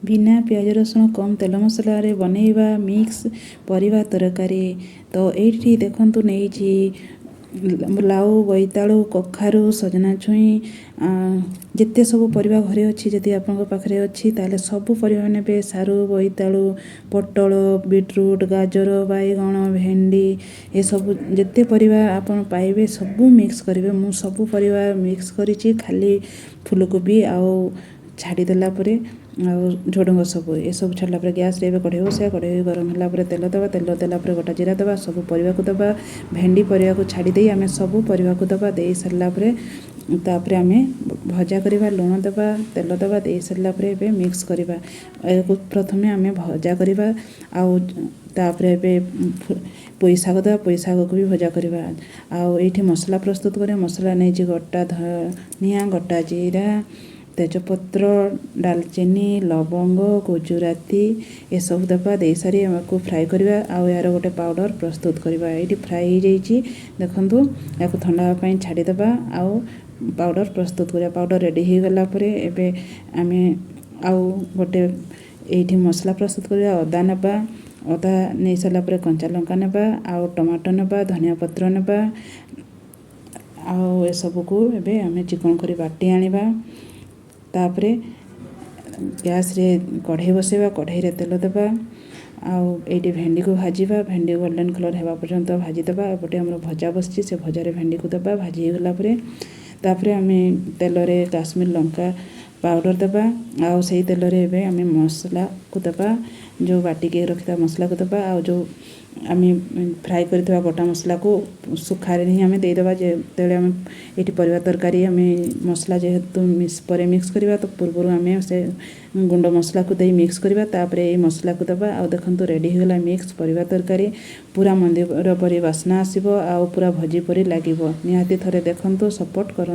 ବିନା ପିଆଜ ରସୁଣ, କମ୍ ତେଲ ମସଲାରେ ବନେଇବା ମିକ୍ସ ପରିବା ତରକାରୀ। ତ ଏଇଠି ଦେଖନ୍ତୁ, ନେଇଛି ଲାଉ, ବୋଇତାଳୁ, କଖାରୁ, ସଜନା ଛୁଇଁ, ଯେତେ ସବୁ ପରିବା ଘରେ ଅଛି। ଯଦି ଆପଣଙ୍କ ପାଖରେ ଅଛି, ତାହେଲେ ସବୁ ପରିବା ନେବେ। ସାରୁ, ବୋଇତାଳୁ, ପୋଟଳ, ବିଟରୁଟ୍, ଗାଜର, ବାଇଗଣ, ଭେଣ୍ଡି, ଏସବୁ ଯେତେ ପରିବା ଆପଣ ପାଇବେ, ସବୁ ମିକ୍ସ କରିବେ। ମୁଁ ସବୁ ପରିବା ମିକ୍ସ କରିଛି, ଖାଲି ଫୁଲକୋବି ଆଉ ଛାଡ଼ିଦେଲା ପରେ ଆଉ ଝୁଡ଼ଙ୍ଗ ସବୁ। ଏସବୁ ଛାଡ଼ିଲା ପରେ ଗ୍ୟାସ୍ରେ ଏବେ କଢ଼େଇ ବସାଇବା। କଢ଼େଇ ଗରମ ହେଲା ପରେ ତେଲ ଦେବା। ତେଲ ଦେଲା ପରେ ଗୋଟା ଜିରା ଦେବା, ସବୁ ପରିବାକୁ ଦେବା। ଭେଣ୍ଡି ପରିବାକୁ ଛାଡ଼ି ଦେଇ ଆମେ ସବୁ ପରିବାକୁ ଦେବା। ଦେଇ ସାରିଲା ପରେ ତାପରେ ଆମେ ଭଜା କରିବା। ଲୁଣ ଦେବା, ତେଲ ଦେବା। ଦେଇ ସାରିଲା ପରେ ଏବେ ମିକ୍ସ କରିବା। ଏହାକୁ ପ୍ରଥମେ ଆମେ ଭଜା କରିବା ଆଉ ତାପରେ ଏବେ ପୋଇ ଶାଗ ଦେବା। ପୋଇ ଶାଗକୁ ବି ଭଜା କରିବା। ଆଉ ଏଇଠି ମସଲା ପ୍ରସ୍ତୁତ କରିବା। ମସଲା ନେଇଛି ଗୋଟା ଧନିଆ, ଗୋଟା ଜିରା, ତେଜପତ୍ର, ଡାଲଚିନି, ଲବଙ୍ଗ, ଗୁଜୁରାତି, ଏସବୁ ଦେବା। ଦେଇସାରି ଏହାକୁ ଫ୍ରାଏ କରିବା ଆଉ ଏହାର ଗୋଟେ ପାଉଡ଼ର ପ୍ରସ୍ତୁତ କରିବା। ଏଇଠି ଫ୍ରାଏ ହେଇଯାଇଛି, ଦେଖନ୍ତୁ। ଏହାକୁ ଥଣ୍ଡା ହେବା ପାଇଁ ଛାଡ଼ିଦେବା ଆଉ ପାଉଡ଼ର ପ୍ରସ୍ତୁତ କରିବା। ପାଉଡ଼ର ରେଡ଼ି ହେଇଗଲା ପରେ ଏବେ ଆମେ ଆଉ ଗୋଟେ ଏଇଠି ମସଲା ପ୍ରସ୍ତୁତ କରିବା। ଅଦା ନେବା। ଅଦା ନେଇ ସାରିଲା ପରେ କଞ୍ଚା ଲଙ୍କା ନେବା ଆଉ ଟମାଟୋ ନେବା, ଧନିଆ ପତ୍ର ନେବା ଆଉ ଏସବୁକୁ ଏବେ ଆମେ ଚିକଣ କରି ବାଟି ଆଣିବା। ତାପରେ ଗ୍ୟାସ୍ରେ କଢ଼େଇ ବସାଇବା। କଢ଼େଇରେ ତେଲ ଦେବା ଆଉ ଏଇଠି ଭେଣ୍ଡିକୁ ଭାଜିବା। ଭେଣ୍ଡି ଗୋଲ୍ଡେନ୍ କଲର୍ ହେବା ପର୍ଯ୍ୟନ୍ତ ଭାଜିଦେବା। ଏପଟେ ଆମର ଭଜା ବସିଛି, ସେ ଭଜାରେ ଭେଣ୍ଡିକୁ ଦେବା। ଭାଜି ହେଇଗଲା ପରେ ତାପରେ ଆମେ ତେଲରେ କାଶ୍ମୀର ଲଙ୍କା ପାଉଡ଼ର ଦେବା ଆଉ ସେଇ ତେଲରେ ଏବେ ଆମେ ମସଲାକୁ ଦେବା। ଯେଉଁ ବାଟିକି ରଖିଥିବା ମସଲାକୁ ଦେବା ଆଉ ଯେଉଁ ଆମେ ଫ୍ରାଏ କରିଥିବା ଗୋଟା ମସଲାକୁ ଶୁଖାରେ ହିଁ ଆମେ ଦେଇଦେବା। ଯେତେବେଳେ ଆମେ ଏଇଠି ପରିବା ତରକାରୀ ଆମେ ମସଲା ଯେହେତୁ ପରେ ମିକ୍ସ କରିବା, ତ ପୂର୍ବରୁ ଆମେ ସେ ଗୁଣ୍ଡ ମସଲାକୁ ଦେଇ ମିକ୍ସ କରିବା। ତାପରେ ଏଇ ମସଲାକୁ ଦେବା ଆଉ ଦେଖନ୍ତୁ, ରେଡ଼ି ହେଇଗଲା ମିକ୍ସ ପରିବା ତରକାରୀ। ପୁରା ମନ୍ଦିର ପରି ବାସ୍ନା ଆସିବ ଆଉ ପୁରା ଭୋଜି ପରି ଲାଗିବ। ନିହାତି ଥରେ ଦେଖନ୍ତୁ, ସପୋର୍ଟ କରନ୍ତୁ।